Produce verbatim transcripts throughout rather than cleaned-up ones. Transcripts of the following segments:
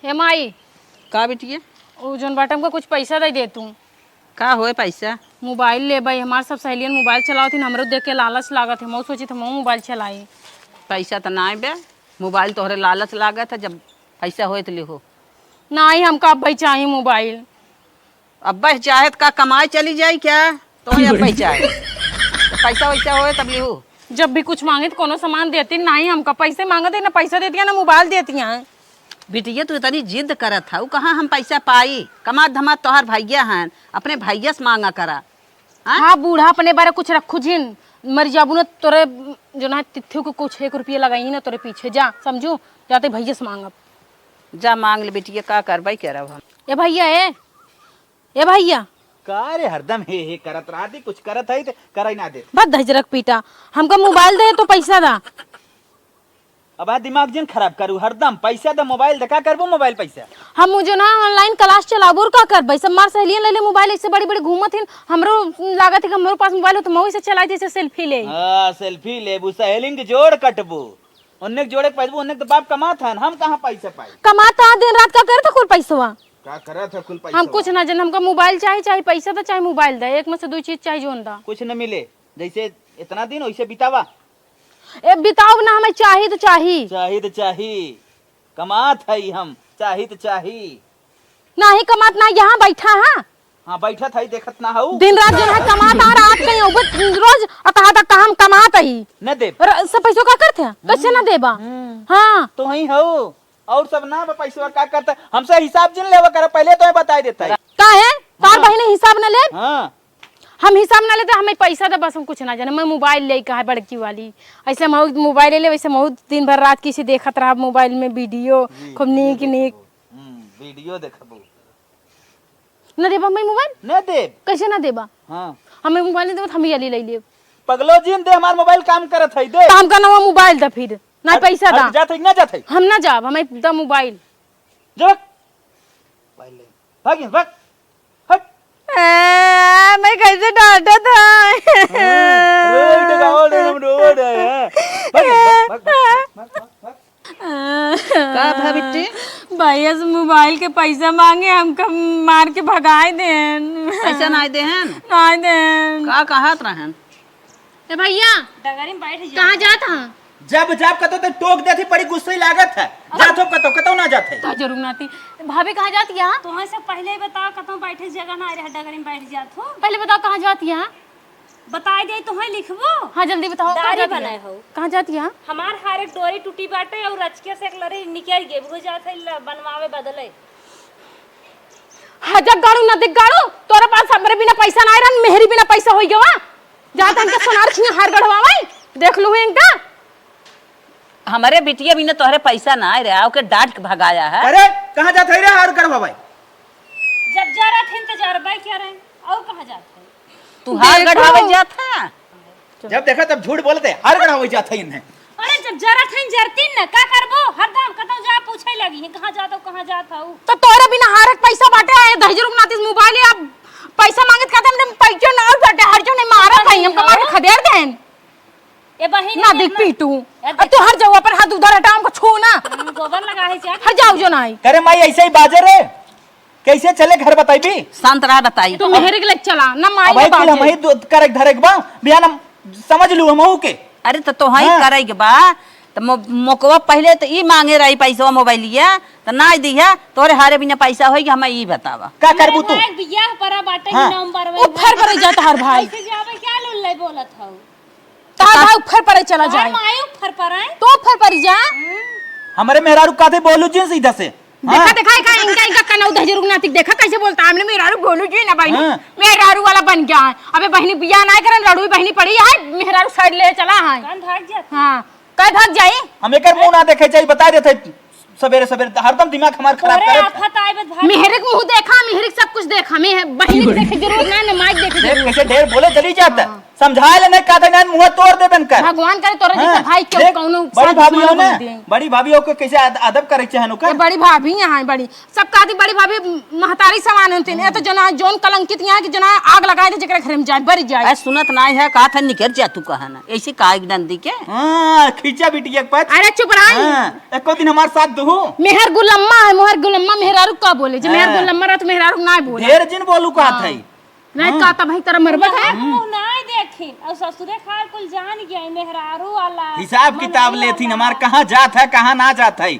हे माई, का बिटिया? उ जौन बाटे, हमका कुछ पैसा दे दे तू। का होए पैसा? मोबाइल लेबे, हमार सब सहेलियन मोबाइल चलावत हिन, हमरो देख के लालच लागत है, हमहू सोचित हमहू मोबाइल चलाई। पैसा त नाई बे, मोबाइल तोहरे लालच लागत है, जब पैसा होए त लिहो। नाई, हमका अब्बे चाही मोबाइल। अब्बे चाहे त का कमाए चली जाई क्या? तोहरे अब्बे चाहे। पैसा वैसा होए तब लिहो। जब भी कुछ मांगे त कोनो सामान देती नाई, हमका पैसे मांगत है, ना पैसा देती है, ना मोबाइल देती है। बिटिया, तू इतनी जिद करत हऊ, कहाँ हम पैसा पाई? कमात धमात तोहार भैया हन, अपने भैया से मांगा करा। हाँ? हाँ, बूढ़ा अपने बारे कुछ रखू जिन, मर जाबू न तोरे जो ना तिथ्यू के कुछ एक रुपया लगाई ना तोरे पीछे, जा समझू, जाते भैया से मांगब। जा मांग ले बिटिया, का करबै करब हम। ए भैया, ए, ए भैया। का रे, हरदम हे हे करत रहती, कुछ करत है त करई ना दे। बस धजरक पीटा, हमका मोबाइल दे तो पैसा दा। अब आ दिमाग जिन खराब करू, हरदम पैसा दा, मोबाइल दा, का करबू मोबाइल पैसा? हम उ जो ना online class चलाबू और का करबै? सब मार सहेलियन ले ले मोबाइल, ऐसे बड़ी बड़ी घूमत हिन, हमरो लागत है कि हमरो पास मोबाइल हो तो मऊ से चलाई जैसे सेल्फी ले। हाँ, सेल्फी लेबू, सहेलिन के जोड़ कटबू, ओन्ने के जोड़े के पैसबू, ओन्ने के तो बाप कमात हन, हम कहाँ पैसा पाई? कमात है दिन रात, का करत है कुल पैसवा? का करत है कुल पैसवा? हम कुछ ना जान, हमका मोबाइल चाही, चाही पैसा दा, चाही मोबाइल दा, एक में से दो चीज चाही जोन दा। कुछ न मिले, जैसे इतना दिन वैसे बितावा। ए, बिताओ ना, हमें चाही तो चाही। चाही तो चाही, कमात है हम, चाही तो चाही। नाही कमात ना, यहाँ बैठा है। हाँ, बैठत है, देखत ना हऊ। दिन रात जो है कमात आ, रात कहीं उबत रोज आ कहा था, कहा हम कमात ही। न देब। और सब पैसों का करते हैं, कैसे ना देबा? हम्म। हाँ। तो वही हऊ, और सब ना बा पैसवा का करता, हमसे हिसाब जिन लेवा कर, पहले तो बताई देता है। काहे? तार हाँ। बहिनी हिसाब न लेब? हाँ। हम हिसाब ना लेते, हमें पैसा दे, बस हम कुछ ना जाने। मैं मोबाइल ले कहा बड़की वाली, ऐसे हम मोबाइल ले ले, वैसे हम दिन भर रात किसी देखत रहा मोबाइल में वीडियो, जी, खूब वीडियो नीक नीक। देखबू। हम्म, वीडियो देखबू। ना देबा हमें मोबाइल? ना देब। कैसे ना देबा? हाँ। हमें मोबाइल नहीं देबा तो हम ये ले ले लेब। पगलो जी, दे हमार मोबाइल काम करत है, दे। काम का नवा मोबाइल दा फिर, ना हट, पैसा हट, दा। जात है कि ना जात है? हम ना जाब, हमें दा मोबाइल। जा भाग। मोबाइल ले। भाग यहाँ, भाग। हट। आ, मैं कैसे डांटा था? हाँ, रोड गाओ, रोड, रोड है। भाग यहाँ, भाग, भाग, भाग, भाग, भाग, भाग। का भा बिट्टी? भैया से मोबाइल के पैसा मांगे, हमका मार के भगाए देन। पैसा नाई देहन? नाई देन। का कहत रहन? ए भैया, डगरी में बैठ जा। कहाँ जात हाँ? जब जाब कतो तो टोक देती, बड़ी गुस्से लागत है। जात हो कतो, कतो ना जात है। तो जरूर नाती। भाभी कहाँ जात यहाँ? तोहे से पहले ही बताओ, कतो बैठे जगह ना रहे, डगरी में बैठ जात हो। पहले बताओ कहाँ जात यहाँ? बताई दे, तोहे लिखबो? हाँ, जल्दी बताओ, कहाँ डायरी जात बनाए यहाँ? हो। कहाँ जात यहाँ? हमार हार एक डोरी टूटी बाटे और रचके से एक लरी निकल गए, वो जात है ल-, बनवावे बदले। हाँ, जब गाड़ू ना दिख गाड़ू, तोरे पास हमरे बिना पैसा ना रहन, मेहरी बिना पैसा होई गवा। जा तनका सोनार छिया हार गढ़वावे, देख लू इनका। हमरे बिटिया बिना तोहरे पैसा ना आए रहा, ओके डांट के भगाया है। अरे, कहाँ जात है रे हार गढ़वावे? जब जा रहा थे तो जा रहा, क्या रहे? और कहाँ जात है? तू हार देखो। गढ़वावे जात है? जब देखा तब झूठ बोलते, हार गढ़वावे जात है इन्हें। अरे, जब जरा थे जरतीन न, का करबो? हरदम कतौ जा पूछे लगी है, कहाँ जात हो, कहाँ जात हो? तो तोरे बिना हार के पैसा बाटे, आए दहिजरू के नाती से मोबाइल है, अब पैसा मांगत कहते हमने पैसा ना बाटे, हर जो नहीं मारत है, हमका मार के खदेड़ देन। ए बहिन, ना देख पीटू। ए अब तू हर जाओ, अपन हाथ उधर हटा, हमको छू ना। हम्म, गोबर लगा है जा। हर जाओ जो ना आई। करे माई ऐसे ही बाजे रे, कैसे चले घर बताइबी? शांत रहा बताई। तू मेहर के लेके चला, ना माई अब ना आई कुल बाजे। हम ही दो करे धरे के बा, बिहान हम समझ लू हम के। अरे तो तोहई हाँ। करे के बा, तो मो-, मोकवा पहले तो ई मांगे रही पैसवा मोबाइलिया, तो ना दिया, तोरे हारे बिना पैसा होई कि हमें ई बतावा। का करबू तू? भाई बियाह परा बाटे हाँ। नवंबर में। ऊपर पर जाता हर भाई। कैसे जावे क्या लुल्ले बोलत हऊ? तार भाई ऊपर परे चला जाए। माई ऊपर परे। तो ऊपर परी जा। हमरे मेहरारू काथे बोलू जिन सीधा से। देखा, हाँ। देखा, इनका, इनका, इनका कनऊ दहजरू नातिक देखा कैसे बोलता। हमने मेहरारू बोलू जी ना बहिनी। हाँ। मेहरारू वाला बन गया है। अबे बहिनी बियाह ना करन, रड़ुई बहिनी पड़ी है, मेहरारू साइड ले चला है। कान भाग जात। हाँ, कई भाग जाई? हम एकर मुंह ना देखे चाहिए, बता देते सवेरे सवेरे, हरदम दिमाग हमार खराब तोरे करे। आफत आ मेहरे के मुँह देखा, मेहरे के सब कुछ देखा, मैं बहिनी के देखे जरूरत ना, ना माई के देखे देख जरूरत। कैसे ढेर बोले चली जाता। हाँ। समझाए ले नहीं कहते ना, मुँह तोड़ देबे इनकर। भगवान करे तोरे जैसे हाँ, भाई क्यों देख, कौनो बड़ी शादी भाभी हो ना, बड़ी भाभी हो के कैसे अद-, अदब करे के चाहे ओकर। ये बड़ी भाभी यहाँ है बड़ी। सब कहती बड़ी भाभी महतारी समान होती है, तो जना जौन कलंकित यहाँ की जना आग लगाए दे जेकरे घर में जाए, बरी जाए। अरे सुनत नाई है, कहत है निकर जा तू कहा ना, ऐसे का एक डंडी के? हाँ, खींचा बिटिया के पास। अरे चुप रहा। हाँ, एको दिन हमार साथ दुहू। मेहर गुलम्मा है, मोहर गुलम्मा, मेहरारू का बोले? जे मेहर हाँ। गुलम्मा रहा तो मेहरारू ना बोले। ढेर जिन बोलू कहत हाँ। है। नहीं हाँ। कहता भाई तेरा मरबत है। मुँह ना देखी, और ससुरे खार कुल जान गया, मेहरारू वाला हिसाब किताब लेथिन, हमार कहाँ जात है, कहाँ ना जात है।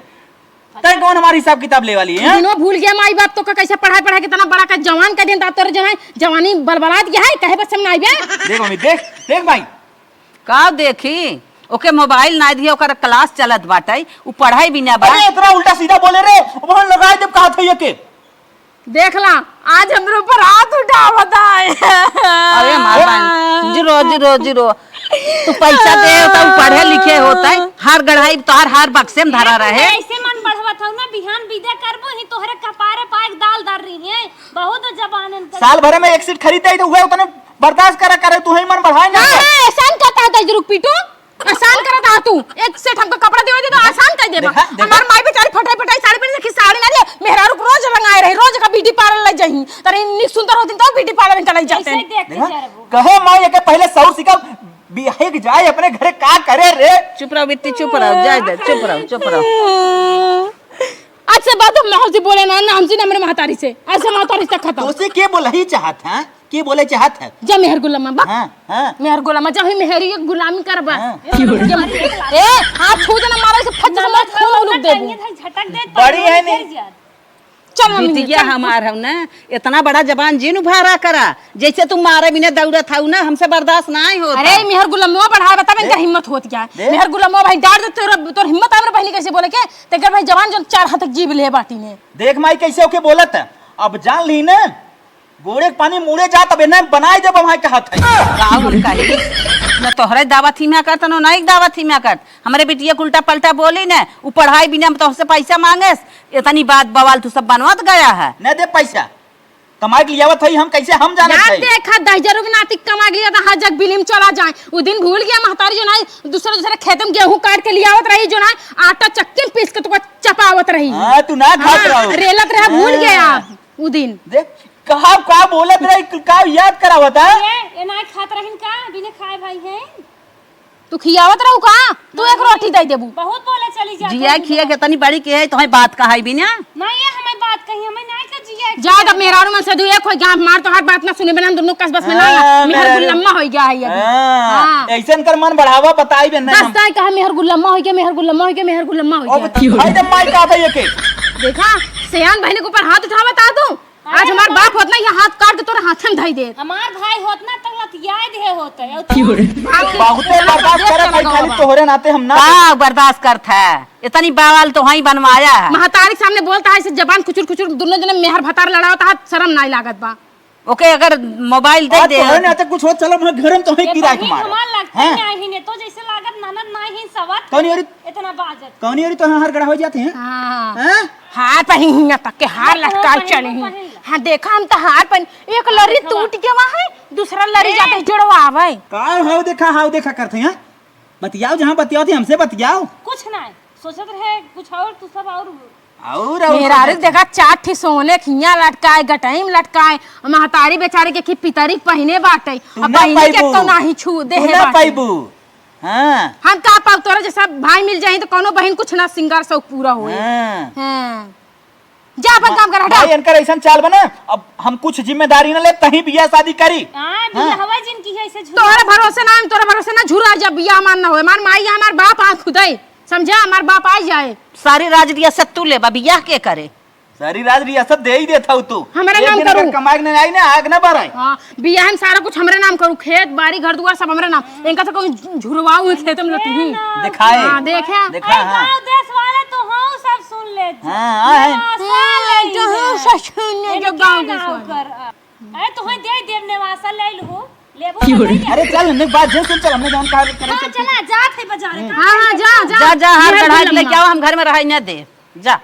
तै कौन हमार हिसाब किताब ले वाली है? दिनों भूल गया माई बाप तो का कैसे पढ़ाई, पढ़ाई कितना बड़ा का जवान का दिन, तोरे जवान, जवानी बलबलात गया है, कहे बस हम ना आइबे। देख मम्मी, देख, देख भाई। का देखी? ओके मोबाइल ना दिए, ओकर क्लास चलत बाटे, उ पढ़ाई भी ना बा। अरे इतना उल्टा सीधा बोले रे, वहाँ लगाए जब कहा था ये के। देख ला, आज हमरे ऊपर हाथ उठावत है। अरे हमार बहन, जिरो, जिरो, जिरो। तू पैसा दे होता, उ पढ़े लिखे होता है, हार गढ़ाई तोहार हार बक्से में धरा रहे। ऐसे मन बढ़वत हौ ना, बिहान विदा करबो ही तोहरे कपारे पा एक दाल दर रही है। बहुत जबान इनकर। साल भर में एक सीट खरीद दे तो हुए उतने बर्दाश्त करा करे, तू ही मन बढ़ाए ना। हाँ, हाँ, एहसान करता है दस रुपये पीटू। एहसान करत हा तू, एक सेट हमको कपड़ा देवे दे तो एहसान कर देबा। देखा, देखा। हमार माई बेचारी फटाई फटाई साड़ी पहने, देखी साड़ी ना लिए, मेहरारू को रोज रंगाए रही, रोज का ब्यूटी पार्लर ले जाही, तरे निक सुंदर होती तो ब्यूटी पार्लर में चलाई जाते हैं। देखा? कहे माई के पहले सौर सिखा, बियाहे के जाए अपने घरे का करे रे। चुप रहो बिट्टी, चुप रहो, जाए दे, चुप रहो, चुप रहो। आज से बाद हम ना हमसे बोले ना, ना हमसे ना मेरे महतारी से, आज से महतारी से खत्म। तो उसे के बोला ही चाहत है? के बोले चाहत है? जा मेहर गुलामा, बा। हाँ, हाँ। मेहर गुलामा, जा ही मेहरी एक गुलामी करबा। हाँ। ए, हाथ छू देना, मारा इसे फट से मत खून उलूक देबू। झटक दे, बड़ी है नहीं। चल मम्मी, बिटिया चल। हमार हौ ना, इतना बड़ा जबान जिन उभारा करा, जैसे तुम मारे बिना दौड़त हौ ना, हमसे बर्दाश्त नाहीं होत। अरे, मेहर गुलामवा बढ़ाए बता, इनका हिम्मत होत क्या है? मेहर गुलामवा भाई डार दे, तोर, तोर हिम्मत हमरे बहनी कैसे बोले के? तेकर भाई जबान जो चार हाथ तक जीभ ले बाटी ने। देख माई कैसे ओके बोलत है, अब जान ली ना। गोड़े के पानी मुड़े जा, तब एन्ने बनाए देब हम कहत है। का हम कही? न तोहरे दावा थीमा करत, न नाई दावा थीमा करत। हमरे बिटिया के उल्टा पलटा बोली न, उ पढ़ाई बिना हम तोहसे पैसा मांगेस। इतनी बात बवाल तू सब बनवत गया है। न दे पैसा, कमाए के लियावत है हम, कैसे हम जानत ना है? देखा, दहिजरू के नाती कमाए के लिया था, हर जग बिलिम चला जाए। उ दिन भूल गया महतारी जो नाई दूसरे दूसरे खेत में गेहूं काट के लियावत रही, जो नाई आटा चक्की में पीस के तुका चपावत रही। हाँ, तू ना खात हाँ, रहो। रेलत रहा, भूल हाँ। गया। उ दिन। देख, का, का बोलत रही, का याद करावत है? ये, ये ना खात रहिन का? बिना खाए भाई हैं? तू खियावत रहू का? तू एक रोटी दे देबू। बहुत बोले चली जात जिया है खिया बिना। के तनी बड़ी के है, तोहे बात कहाई बिना? नहीं, ये हमें बात कही, हमें नहीं का जिया जा, खिया। जब मेहरारू मन से दू एक हो गया, मार तोहार बात ना सुने बिना, हम दोनों कस बस में ना, हाँ, मेहर मेहरारू। गुल्लम्मा हो गया है ये अभी। हाँ, हाँ। ऐसन कर मन बढ़ावा बताई बे, नहीं बस हम ताई कहा मेहर गुल्लम्मा हो गया, मेहर गुल्लम्मा हो गया, मेहर गुल्लम्मा हो गया। अब भाई जब माई का था ये के? देखा, सयान बहन के ऊपर हाथ उठावत आ तू। आज हमार बाप होत ना, ये हाथ काट के तोरे हाथे में धई देत। हमार भाई होत ना, तो लतियाए दे होत है। बहुते बर्दाश्त करत है, खाली तोहरे नाते हम ना का बर्दाश्त करत है? इतनी बवाल तो वहीं बनवाया है। महतारी के सामने बोलता है, इसे जबान खुचुर खुचुर, दोनों जने मेहर भतार लड़ावत है, शर्म नाई लागत बा। ओके, अगर मोबाइल दे आज दे तोहरे नाते कुछ हो, चलो, मैं घर में तोहे ये किराए के बहिन मारे। हमार लगता हैं? नहीं है, ने तो जैसे लागत ननद ना ही सवत। कौन योरी? इतना बाजत। कौन योरी तो हार गड़ा हो जाते हैं? हाँ। हैं? हार पहिन हियां तक के हार लटकाए चले ही। हाँ, देखा हम तो हार पहिन, एक लरी टूट गया है, दूसरा लरी जाते जुड़वावे। का हाउ देखा, हाउ देखा करते हैं? बतियाओ, जहाँ बतियाओ थे, हमसे बतियाओ। कुछ ना है, सोचत रहे कुछ और, तू सब और और, और मेहरारू सोचत देखा, चार ठी सोने खिया लटकाए, गटई में लटकाए, महतारी बेचारी के खी पितरी पहिने बाटे, तू अब ना पहिने के पाइबू। तो नाही छू दे तू है ना बाटे। पाइबू। हाँ। हम का पाब, तोरा जैसा भाई मिल जाई तो कौनो बहिन कुछ ना सिंगार शौक पूरा होए। हाँ। हाँ। जा अपन काम कर, हटा। भाई, इनकर ऐसन चाल बना, अब हम कुछ जिम्मेदारी ना ले, तहीं बियाह शादी करी। हाँ, हाँ। बियाहवा जिनकी है, ऐसे झूठ। तोहरे भरोसे ना, तोहरे भरोसे ना झूरा, जब बियाह मान ना होए, हमार माई, हमार बाप आ खुदे, समझा, हमार बाप आ जाए। सारी राज रियासत तू लेबा, बियाह के करे? सारी राज रियासत दे ही देत हऊ तू। हमरे एक नाम दिन अगर करू। कमाए के नहीं आई ना, आग ना बराए। हाँ, बियाह में सारा कुछ हमरे नाम करू, खेत, बाड़ी, घर दुआर सब हमरे नाम। इनका तो कोई झुरवाऊ है खेत में लटी ही। दिखाए। हाँ, देखे। देखा, अरे हाँ। गाँव देश वाले तो हाँ सब सुन ले। हाँ, हाँ, है। नेवासा हाँ, ले जो ले। हाँ, सब सुन ले, जो इनके गाँव देश नाव वाले। कर, आ। अरे तोहे दे देब नेवासा ले लहो। लेबो की तो बोली? नहीं। अरे चल, हमने बात जे सुन, चल, हमने जौन काम करे हाँ, चलते। चला, जात है बाजार का। हाँ, हाँ, जा, जा। जा, जा, हार मेहर चढ़ा के गुलम्मा। लेके आओ, हम घर में रहाई ना दे। जा।